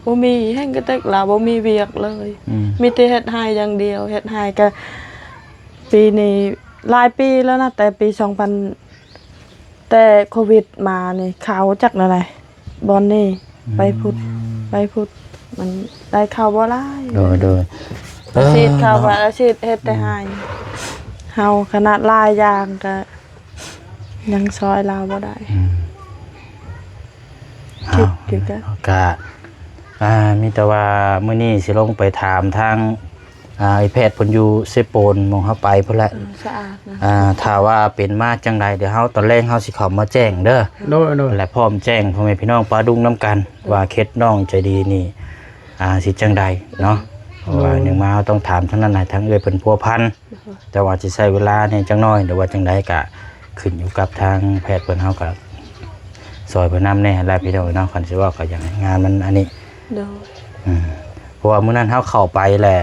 ບໍ່ມີແຮງກະເຕັກ ລາວບໍ່ມີວຽກເລີຍ. ອືມ ມີແຕ່ເຮັດໄຮ່ຢ່າງດຽວ ເຮັດໄຮ່ກະ ປີນີ້ຫຼາຍປີແລ້ວນະ ແຕ່ປີສອງພັນ ແຕ່ໂຄວິດມານີ້ ຂາວຈັກແນວໃດ ບ່ອນນີ້ ອືມ ໄປພຸດ ໄປພຸດ ມັນໄດ້ເຂົ້າບໍ່ຫຼາຍ. ໂດຍ ໂດຍ. ອາຊີບເຂົາ ເອີ ວ່າ ເນາະ ອາຊີບເຮັດແຕ່ໄຮ່ ເຮົາຂະໜາດຫຼາຍຢ່າງກະຍັງຊ່ອຍລາວບໍ່ໄດ້. ອືມ ຄິດ ເອົ້າ ຄືກັນ ກະ ອ່າ ມີແຕ່ວ່າມື້ນີ້ຊິລົງໄປຖາມທາງ ອ່າ ອ້າຍແພດເພິ່ນຢູ່ເຊໂປນ ໝ່ອງເຮົາໄປພຸ້ນແຫຼະ. ເອີ ສະອາດນະ. ອ່າ ຖ້າວ່າເປັນມາຈັ່ງໃດ ດຽວເຮົາຕອນແລງເຮົາຊິເຂົ້າມາແຈ້ງເດີ. ໂດຍ ໂດຍ. ແລະ ພ້ອມແຈ້ງພໍ່ແມ່ພີ່ນ້ອງປາດຸງນຳກັນ ໂດຍ ວ່າເຂດນ້ອງໃຈດີນີ້ ອ່າ ຊິຈັ່ງໃດເນາະ. ໂດຍ. ເພາະວ່າໜຶ່ງມາເຮົາຕ້ອງຖາມທາງນັ້ນ ໃຫ້ທາງເອື້ອຍເພິ່ນພົວພັນ. ໂດຍ. ແຕ່ວ່າຊິໃຊ້ເວລາແດ່ຈັກໜ້ອຍ ຫຼືວ່າຈັ່ງໃດ ກະຂຶ້ນຢູ່ກັບທາງແພດເພິ່ນ ເຮົາກະຊ່ອຍເພິ່ນນຳແດ່ແຫຼະພີ່ນ້ອງເນາະ. ຄັນຊິເວົ້າກະຢາກໃຫ້ງານມັນອັນນີ້. ໂດຍ. ອືມ ເພາະວ່າມື້ນັ້ນເຮົາເຂົ້າໄປແຫຼະ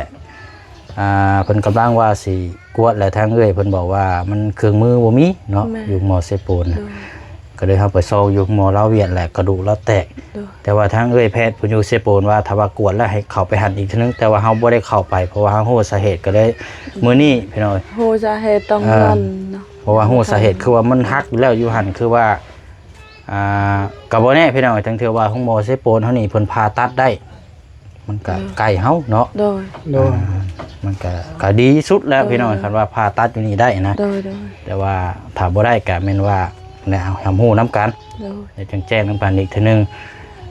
ອ່າ ເພິ່ນກຳລັງວ່າຊິກວດ ແລະ ທາງເອື້ອຍເພິ່ນບອກວ່າມັນເຄື່ອງມືບໍ່ມີເນາະ. ແມ່ນ. ຢູ່ໂຮງໝໍເຊໂປນ. ໂດຍ. ກໍເລີຍເຮົາໄປຊອກຢູ່ໂຮງໝໍລາວຫວຽດ ແລະ ກະດູກລາວແຕກ. ໂດຍ. ແຕ່ວ່າທາງເອື້ອຍແພດເພິ່ນຢູ່ເຊໂປນວ່າ ຖ້າວ່າກວດແລ້ວໃຫ້ເຂົ້າໄປຫັ້ນອີກເທື່ອໜຶ່ງ ແຕ່ວ່າເຮົາບໍ່ໄດ້ເຂົ້າໄປ ເພາະວ່າເຮົາຮູ້ສາເຫດ ກໍເລີຍມື້ນີ້ພີ່ນ້ອງ ຮູ້ສາເຫດຕ້ອງ ເອີ ເບິ່ງເນາະ. ເພາະວ່າຮູ້ສາເຫດ ຄືວ່າມັນຫັກຢູ່ແລ້ວ ຢູ່ຫັ້ນ ຄືວ່າ ອ່າ ກໍບໍ່ແນ່ພີ່ນ້ອງ ທັງເທື່ອວ່າໂຮງໝໍເຊໂປນເຮົານີ້ເພິ່ນຜ່າຕັດໄດ້ ມັນກະ ໂດຍ ໃກ້ເຮົາເນາະ. ໂດຍ. ໂດຍ. ອ່າ ມັນກະ ກະດີສຸດແລ້ວ ໂດຍ ພີ່ນ້ອງ ຄັນວ່າຜ່າຕັດຢູ່ນີ້ໄດ້ນະ. ໂດຍ ໂດຍ. ແຕ່ວ່າຖ້າບໍ່ໄດ້ກະແມ່ນວ່າ ແນວເຮົາຮູ້ນຳກັນ. ໂດຍ. ແລ້ວຈັ່ງແຈ້ງນຳກັນອີກເທື່ອໜຶ່ງ.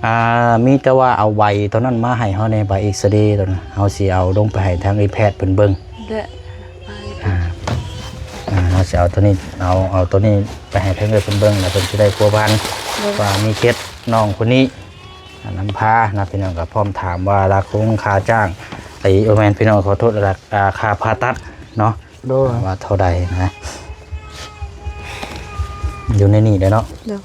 ອ່າ ມີແຕ່ວ່າເອົາໃບໂຕນັ້ນມາໃຫ້ເຮົາແດ່ ໃບເອັກຊະເຣໂຕນັ້ນ ເຮົາຊິເອົາລົງໄປໃຫ້ທາງອ້າຍແພດເພິ່ນເບິ່ງ. ແລະ ອ່າ ອ່າ ເຮົາຊິເອົາໂຕນີ້ ເອົາ ເອົາໂຕນີ້ໄປໃຫ້ທາງເອື້ອຍເພິ່ນເບິ່ງ ແລ້ວເພິ່ນຊິໄດ້ພົວພັນ ໂດຍ ວ່າມີເຂດນ້ອງຄົນນີ້ ອ່າ ນຳພານະພີ່ນ້ອງ. ກໍພ້ອມຖາມວ່າລາຄາຄົງຄ່າຈ້າງ ໄອ້ ບໍ່ແມ່ນພີ່ນ້ອງ ຂໍໂທດ ລາ ອ່າ ຄ່າຜ່າຕັດເນາະ. ໂດຍ. ວ່າເທົ່າໃດນະ ຢູ່ໃນນີ້ແຫຼະເນາະ. ໂດຍ.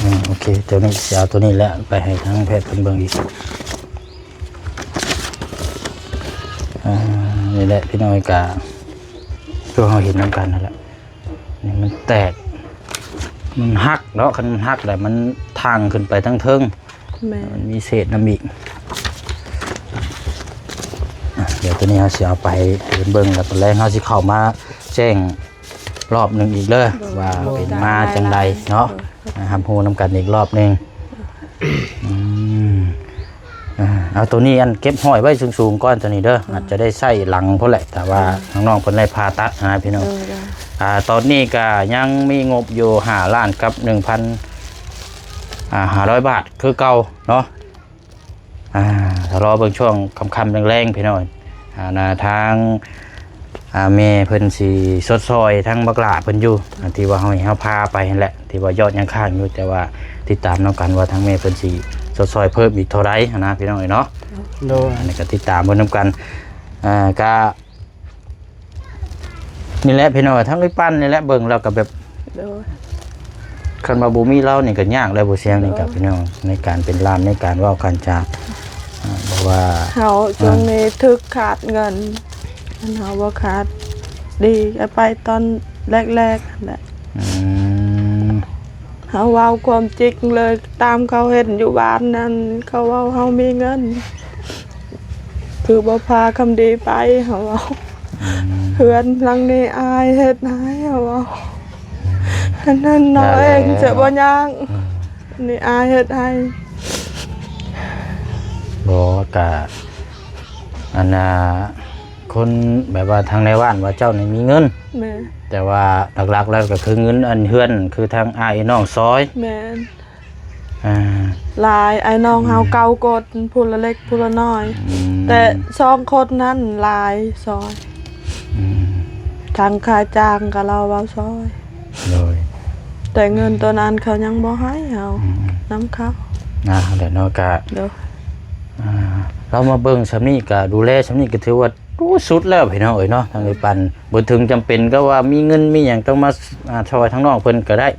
ອ່າ ໂອເຄ ໂຕນີ້ຊິເອົາໂຕນີ້ແຫຼະໄປໃຫ້ທາງແພດເພິ່ນເບິ່ງອີກ. ອ່າ ນີ້ແຫຼະພີ່ນ້ອງ ກະຄືເຮົາເຫັນນຳກັນນັ້ນແຫຼະ ນີ້ມັນແຕກ ມັນຫັກເນາະ. ຄັນມັນຫັກແລ້ວມັນທາງຂຶ້ນໄປທາງເທິງ. ແມ່ນ. ມັນມີເສດນຳອີກ. ອ່ະ ດຽວໂຕນີ້ເຮົາຊິເອົາໄປໃຫ້ເພິ່ນເບິ່ງ ແລ້ວຕອນແລງເຮົາຊິເຂົ້າມາແຈ້ງ ລອບໜຶ່ງອີກເດີ ໂດຍ ວ່າເປັນມາຈັ່ງໃດເນາະ. ໂດຍ. ອ່າ ຮັບຮູ້ນຳກັນອີກລອບໜຶ່ງ. ອືມ ອ່າ ເອົາໂຕນີ້ ອັນເກັບຫ້ອຍໄວ້ສູງໆກ່ອນ ໂຕນີ້ເດີ. ອືມ ອາດຈະໄດ້ໃຊ້ຫຼັງພຸ້ນແຫຼະ ຖ້າວ່າ ອືມ ທາງນ້ອງເພິ່ນໄດ້ຜ່າຕັດນະພີ່ນ້ອງ. ໂດຍ ໂດຍ. ອ່າ ຕອນນີ້ກະຍັງມີງົບຢູ່ຫ້າລ້ານກັບໜຶ່ງພັນ ອ່າ ຫ້າຮ້ອຍບາດຄືເກົ່າເນາະ. ອ່າ ຖ້າລໍເບິ່ງຊ່ວງຄ່ຳໆແລງໆ ພີ່ນ້ອງ ອ່າ ນະ ທາງ ອ່າ ແມ່ເພິ່ນຊິຊົດຊ່ອຍທາງບັກຫຼ້າເພິ່ນຢູ່ ອ່າ ທີ່ວ່າເຮົາໃຫ້ເຮົາພາໄປຫັ້ນແຫຼະ ທີ່ວ່າຍອດຍັງຄ້າງຢູ່ ແຕ່ວ່າຕິດຕາມນຳກັນວ່າທາງແມ່ເພິ່ນຊິຊົດຊ່ອຍເພີ່ມອີກເທົ່າໃດຫັ້ນນະ ພີ່ນ້ອງເອີຍເນາະ. ໂດຍ. ອັນນີ້ກໍຕິດຕາມເບິ່ງນຳກັນ ອ່າ ກະ ນີ້ແຫຼະພີ່ນ້ອງ ທາງໄອ້ປັນນີ້ແຫຼະ ເບິ່ງແລ້ວກໍແບບ ໂດຍ ຄັນວ່າບໍ່ມີລາວນີ້ກໍຍາກແລ້ວ ບໍ່ສຽງນີ້ກໍ ໂດຍ ພີ່ນ້ອງ ໃນການເປັນລ້ານ ໃນການເວົ້າການຈາ ອ່າ ເພາະວ່າເຮົາ ອ່າ ຊ່ວງນີ້ຖືກຂາດເງິນ ຄັນເຮົາບໍ່ຂາດ ດີກໍໄປຕອນແລກໆຫັ້ນແຫຼະ. ອືມ ເຮົາເວົ້າຄວາມຈິງເລີຍ ຕາມເຂົາເຫັນຢູ່ບ້ານນັ້ນ ເຂົາເວົ້າເຮົາມີເງິນ ຄືບໍ່ພາຄຳດີໄປ ເຮົາເວົ້າ. ອືມ ເຮືອນຫຼັງນີ້ອ້າຍເຮັດໃຫ້ ເຮົາເວົ້າ. ອືມ ອັນນັ້ນນ້ອງເອງຈະບໍ່ຍ່າງ. ອືມ ນີ້ອ້າຍເຮັດໃຫ້. ບໍ່ ກະ ອັນນ່າ ຄົນແບບວ່າທາງໃນບ້ານວ່າເຈົ້ານີ້ມີເງິນ. ແມ່ນ. ແຕ່ວ່າຫຼັກໆແລ້ວກໍຄືເງິນອັນເຮືອນ ຄືທາງອ້າຍນ້ອງຊອຍ. ແມ່ນ. ອ່າ ຫຼາຍ ອ້າຍນ້ອງເຮົາ ອືມ ເກົ້າຄົນ ຜູ້ລະເລັກຜູ້ລະນ້ອຍ. ອືມ ແຕ່ສອງຄົນນັ້ນຫຼາຍຊອຍ. ອືມ ທັງຄ່າຈ້າງກໍລາວເວົ້າຊອຍ. ໂດຍ. ແຕ່ເງິນໂຕນັ້ນເຂົາຍັງບໍ່ໃຫ້ເຮົາ. ອືມ ນຳເຂົາ. ອ່າ ແລ້ວເນາະ ກະ ໂດຍ ອ່າ ລາວມາເບິ່ງຊ່ຳນີ້ ກະດູແລຊ່ຳນີ້ ກະຖືວ່າ ໂອ້ ສຸດແລ້ວພີ່ນ້ອງເອີຍເນາະ ທາງໄອ້ປັນ ບໍ່ເຖິງຈຳເປັນກັບວ່າມີເງິນມີຫຍັງຕ້ອງມາ ອ່າ ຊ່ອຍທາງນ້ອງເພິ່ນກໍໄດ້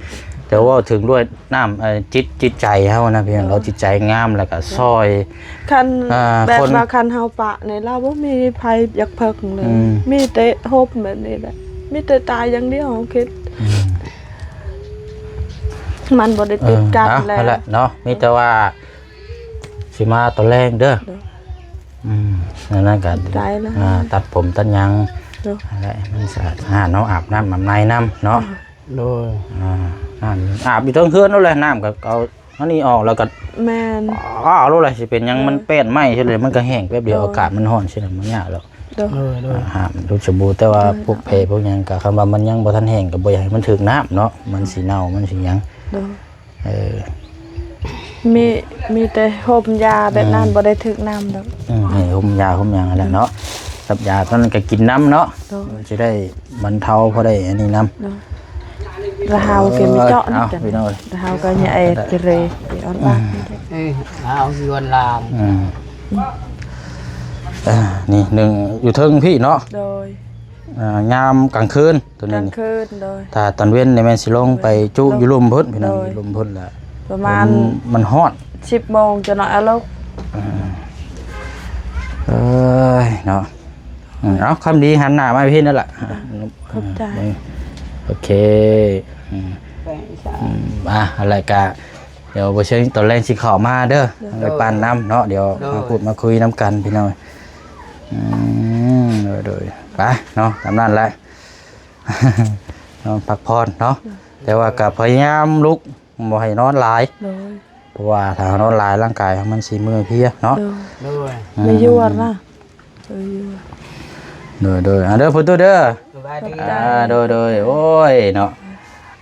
ແຕ່ເວົ້າເຖິງດ້ວຍນ້ຳ ເອີ ຈິດ ຈິດໃຈເຮົານະພີ່ນ້ອງ ເອີ ເຮົາຈິດໃຈງາມ ແລ້ວກໍຊ່ອຍ ຄັນ ອ່າ ແບບ ຄົນ ວ່າຄັນເຮົາປະນີ້ ລາວບໍ່ມີໃຜຢາກເພິ່ງເລີຍ. ອືມ ມີແຕ່ຮົບແບບນີ້ແຫຼະ ມີແຕ່ຕາຍຢ່າງດຽວ ເຮົາຄິດ. ອືມ ມັນບໍ່ໄດ້ຕິດກັນ ເອີ ແລ້ວ ເອົາແຫຼະເນາະ ມີແຕ່ວ່າ ຊິມາຕອນແລງເດີ. ໂດຍ. ອືມ ນັ້ນກໍ ໄດ້ລະ ອ່າ ຕັດຜົມຕັດຫຍັງ. ໂດຍ. ແລະ ໃຫ້ມັນສະອາດ ໃຫ້ເຮົາອາບນ້ຳອາບໃນນຳເນາະ. ໂດຍ. ໂດຍ ອ່າ ນ້ຳອາບຢູ່ເທິງເຮືອນໂລດແຫຼະ ນ້ຳກໍເອົາອັນນີ້ອອກ ແລ້ວກໍ ແມ່ນ ອ້າວໂລດແຫຼະ ຊິເປັນຫຍັງ ໂດຍ ມັນແປ້ນໄມ້ຊິເລີຍ ມັນກໍແຫ້ງແປັບດຽວ ໂດຍ ອາກາດມັນຮ້ອນຊິລະ ມັນຍາກແລ້ວ ໂດຍ ໂດຍ ໂດຍ ອ່າ ຫ້າມດູດສະບູ ແຕ່ວ່າ ໂດຍ ພວກແພ້ພວກຫຍັງກໍ ຄັນວ່າມັນຍັງບໍ່ທັນແຫ້ງ ກໍບໍ່ຢາກໃຫ້ມັນຖືກນ້ຳເນາະ ມັນຊິເນົ່າ ມັນຊິຫຍັງ ໂດຍ ເອີ ມີ ມີແຕ່ຫົ່ມຢາແບບນັ້ນ ອືມ ບໍ່ໄດ້ຖືກນ້ຳດອກ ອືມ ໃຫ້ຫົ່ມຢາຫົ່ມຫຍັງຫັ້ນແຫຼະເນາະ ອືມ ກັບຢາຕອນນັ້ນກໍກິນນຳເນາະ ໂດຍ ມັນຊິໄດ້ບັນເທົາ ພໍໄດ້ອັນນີ້ນຳ ໂດຍ ລະເຮົາກໍມີເຈາະ ເອີ ນີ້ ເອົາ ກັນ ພີ່ນ້ອງເອີຍ ລະເຮົາກໍຍາແອດ ອືມ ເຈເຣ ອອນລານ ອືມ ເອີ ເຮົາຢູ່ອອນລານ ອືມ ເອີ ນີ້ໜຶ່ງຢູ່ເທິງພີ້ເນາະ ໂດຍ ອ່າ ຍາມກາງຄືນ ຕົວນີ້ ກາງຄືນ ໂດຍ ຖ້າຕອນເວັນນີ້ແມ່ນຊິລົງໄປຈຸຢູ່ລຸ່ມພຸ້ນ ໂດຍ ພີ່ນ້ອງ ໂດຍ ຢູ່ລຸ່ມພຸ້ນລະ ປະມານ ມັນ ມັນຮ້ອນ ສິບໂມງ ຈະໜ້ອຍເອົາລົງ ເອີຍເນາະ ເອົາ ຄຳດີຫັນໜ້າມາພີ້ນັ້ນລະ ຂອບໃຈ ໂອເຄ ອືມ ອ່າ ຫັ້ນແຫຼະກະ ດຽວບໍ່ເຊີງຕອນແລງຊິເຂົ້າມາເດີ ໂດຍ ໄປປັ້ນນຳເນາະ ດຽວ ໂດຍ ມາພູດມາຄຸຍນຳກັນ ພີ່ນ້ອງ ອືມ ໂດຍ ໂດຍ ໄປເນາະ ຕາມນັ້ນແຫຼະ ນອນພັກຜ່ອນເນາະ ໂດຍ ແຕ່ວ່າກໍພະຍາຍາມລຸກ ບໍ່ໃຫ້ນອນຫຼາຍ ໂດຍ ເພາະວ່າຖ້າເຮົານອນຫຼາຍ ຮ່າງກາຍເຮົາມັນຊິເມື່ອຍເພຍເນາະ ໂດຍ ອືມ ແມ່ຢວນນະ ເອີ ຢວນ ໂດຍ ໂດຍ ອ່າ ເດີ ພຸດຕູ້ເດີ ສະບາຍດີ ອ່າ ໂດຍ ໂດຍ ໂອ້ຍເນາະ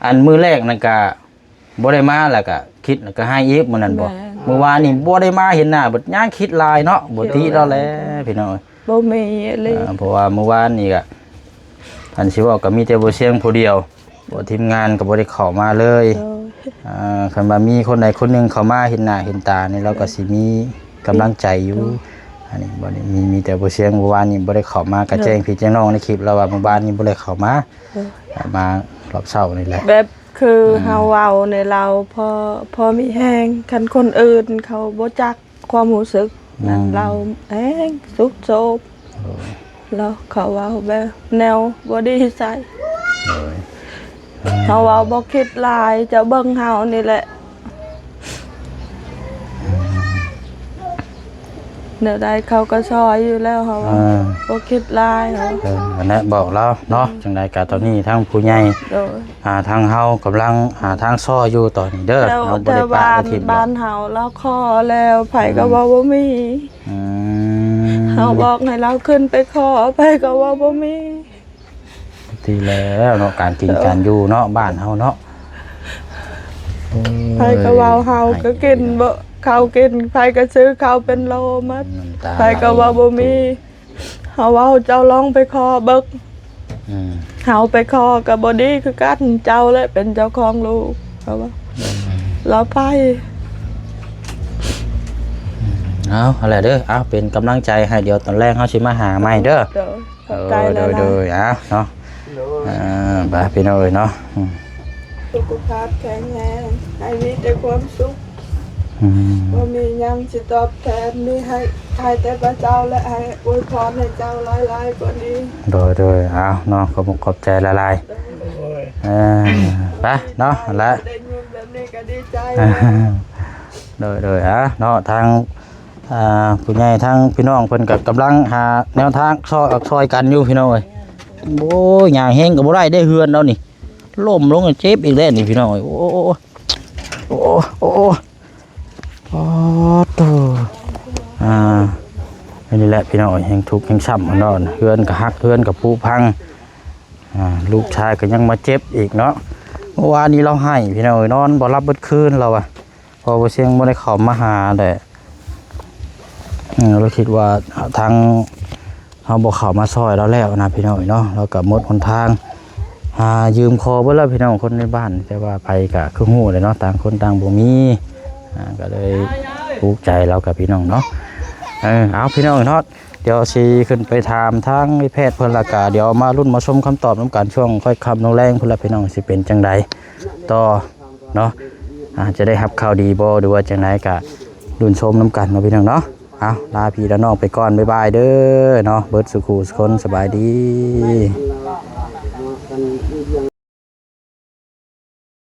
ອັນມື້ແລກນັ້ນກະ ບໍ່ໄດ້ມາ ແລ້ວກະຄິດ ແລ້ວກະໄຫ້ອີກມື້ນັ້ນບໍ ແມ່ນ ມື້ວານນີ້ບໍ່ໄດ້ມາເຫັນໜ້າ ບັດຍາງຄິດຫຼາຍເນາະ ບໍ່ຕິລາວແຫຼະ ພີ່ນ້ອງ ບໍ່ມີອີ່ຫຼີ ອ່າ ເພາະວ່າມື້ວານນີ້ກະ ຄັນຊິເວົ້າກະມີແຕ່ບໍ່ຊຽງຜູ້ດຽວ ບໍ່ ທີມງານກະບໍ່ໄດ້ເຂົ້າມາເລີຍ ໂດຍ ອ່າ ຄັນວ່າມີຄົນໃດຄົນໜຶ່ງເຂົ້າມາເຫັນໜ້າເຫັນຕານີ້ ລາວກະຊິມີກຳລັງໃຈຢູ່ ໂດຍ ອັນນີ້ບໍ່ໄດ້ມີ ມີແຕ່ບໍ່ຊຽງ ມື້ວານນີ້ບໍ່ໄດ້ເຂົ້າມາ ກະ ໂດຍ ແຈ້ງພີ່ແຈ້ງນ້ອງໃນຄລິບລາວວ່າ ມື້ວານນີ້ບໍ່ໄດ້ເຂົ້າມາ ໂດຍ ອ່າ ມາຮອບເຊົ້ານີ້ແຫຼະ ແບບ ຄື ອືມ ເຮົາເວົ້າໃນລາວພໍ ພໍມີແຮງ ຄັນຄົນອື່ນເຂົາບໍ່ຈັກຄວາມຮູ້ສຶກ ອືມ ນັ້ນລາວແຮງສຸດໂສມ ໂດຍ ລາວເຂົາເວົ້າແບບແນວບໍ່ດີໃສ່ ໂດຍ ເຮົາເວົ້າບໍ່ຄິດຫຼາຍ ເຈົ້າເບິ່ງເຮົານີ້ແຫຼະ ອືມ ແນວໃດເຂົາກໍຊ່ອຍຢູ່ແລ້ວ ເຮົາ ເອີ ບໍ່ຄິດຫຼາຍ ເອີ ອັນນັ້ນບອກລາວເນາະ ອືມ ຈັ່ງໃດກໍຕອນນີ້ທາງຜູ້ໃຫຍ່ ໂດຍ ອ່າ ທາງເຮົາກຳລັງຫາທາງຊ່ອຍຢູ່ຕອນນີ້ເດີ ແຕ່ ເຮົາບໍ່ໄດ້ປະ ແຕ່ບ້ານ ໄດ້ຖິ້ມດອກ ບ້ານເຮົາລາວຂໍແລ້ວ ໃຜກໍ ອືມ ເວົ້າບໍ່ມີ ອືມ ເຮົາບອກໃຫ້ລາວຂຶ້ນໄປຂໍ ໃຜກໍເວົ້າບໍ່ມີ ທີ່ແລ້ວເນາະ ການກິນການຢູ່ເນາະ ບ້ານເຮົາເນາະ ໂອ້ຍ ໃຜກໍເວົ້າ ເຮົາກໍກິນບໍ່ເຂົ້າກິນ ໃຜກໍຊື້ເຂົ້າເປັນໂລໝົດ ນ້ຳຕາ ໃຜກໍເວົ້າບໍ່ມີ ເຮົາເວົ້າເຈົ້າລອງໄປຂໍເບິ່ງ ອືມ ເຮົາໄປຂໍກໍບໍ່ດີຄືກັນ ເຈົ້າແຫຼະເປັນເຈົ້າຂອງລູກ ເຂົາວ່າ ອືມ ລາວໄປ ອືມ ເອົາ ຫັ້ນແຫຼະເດີ ເອົາ ເປັນກຳລັງໃຈໃຫ້ ດຽວຕອນແລງເຮົາຊິມາຫາໃໝ່ເດີ ໂດຍ ຂອບໃຈຫຼາຍໆ ໂດຍ ໂດຍ ເອົາເນາະ ໂດຍ ອ່າ ໄປພີ່ນ້ອງເອີຍເນາະ ອືມ ສຸຂະພາບແຂງແຮງ ໃຫ້ມີແຕ່ຄວາມສຸກ ອືມ ບໍ່ມີຫຍັງຊິຕອບແທນ ມີໃຫ້ ໃຫ້ແຕ່ພະເຈົ້າ ແລະ ໃຫ້ອວຍພອນໃຫ້ເຈົ້າຫຼາຍໆກວ່ານີ້ ໂດຍ ໂດຍ ເອົາເນາະ ຂອບອົກຂອບໃຈຫຼາຍໆ ໂດຍ ເອີ ໄປເນາະ ຫັ້ນແຫຼະ ໄດ້ຍິນແບບນີ້ກໍດີໃຈແລ້ວ ໂດຍ ໂດຍ ເອົາເນາະ ທາງ ອ່າ ຜູ້ໃຫຍ່ທາງພີ່ນ້ອງເພິ່ນກໍກຳລັງຫາແນວທາງຊ່ອຍອອກຊ່ອຍກັນຢູ່ພີ່ນ້ອງເອີຍ ໂອ້ຍ ຍ່າງແຮງກໍບໍ່ໄດ້ເດ້ ເຮືອນລາວນີ້ ລົ້ມລົງເຈັບອີກແລ້ວນີ້ພີ່ນ້ອງເອີຍ ໂອ້ ໂອ້ ໂອ້ ໂອ້ ໂອ້ ໂອ້ໂຕ ອ່າ ອັນນີ້ແຫຼະພີ່ນ້ອງເອີຍ ແຮງທຸກແຮງຊ້ຳເນາະ ເຮືອນກໍຫັກ ເຮືອນກໍຜຸພັງ ອ່າ ລູກຊາຍກໍຍັງມາເຈັບອີກເນາະ ເມື່ອວານນີ້ລາວໄຫ້ພີ່ນ້ອງເອີຍ ນອນບໍ່ຫຼັບເບິດຄືນລາວວ່າ ເພາະວ່າບໍ່ຊຽງບໍ່ໄດ້ເຂົ້າມາຫາແຫຼະ ເອີ ລາວຄິດວ່າທາງເຮົາບໍ່ເຂົ້າມາຊ່ອຍລາວແລ້ວນະພີ່ນ້ອງເອີຍເນາະ ລາວກໍໝົດຫົນທາງ ຫາຢືມຂໍເບິດແລ້ວພີ່ນ້ອງຄົນໃນບ້ານ ແຕ່ວ່າໄປກໍຄືຮູ້ແຫຼະເນາະ ຕ່າງຄົນຕ່າງບໍ່ມີ ອ່າ ກໍເລີຍທຸກໃຈລາວກັບພີ່ນ້ອງເນາະ ເອີ ເອົາພີ່ນ້ອງເນາະ ດຽວຊິຂຶ້ນໄປຖາມທາງນາຍແພດເພິ່ນ ແລ້ວກະດຽວມາລຸ້ນມາຊົມຄຳຕອບນຳກັນ ຊ່ວງຄ່ອຍຄ່ຳລົງແລງພຸ້ນລະພີ່ນ້ອງ ຊິເປັນຈັ່ງໃດຕໍ່ເນາະ ອາດຈະໄດ້ຮັບຂ່າວດີບໍ່ ຫຼືວ່າຈັ່ງໃດ ກະລຸ້ນຊົມນຳກັນເນາະພີ່ນ້ອງເນາະ ເອົາ ລາພີ່ລານ້ອງໄປກ່ອນ ບາຍບາຍເດີເນາະ ເບິດສູ່ຄູ່ສູ່ຄົນ ສະບາຍດີ.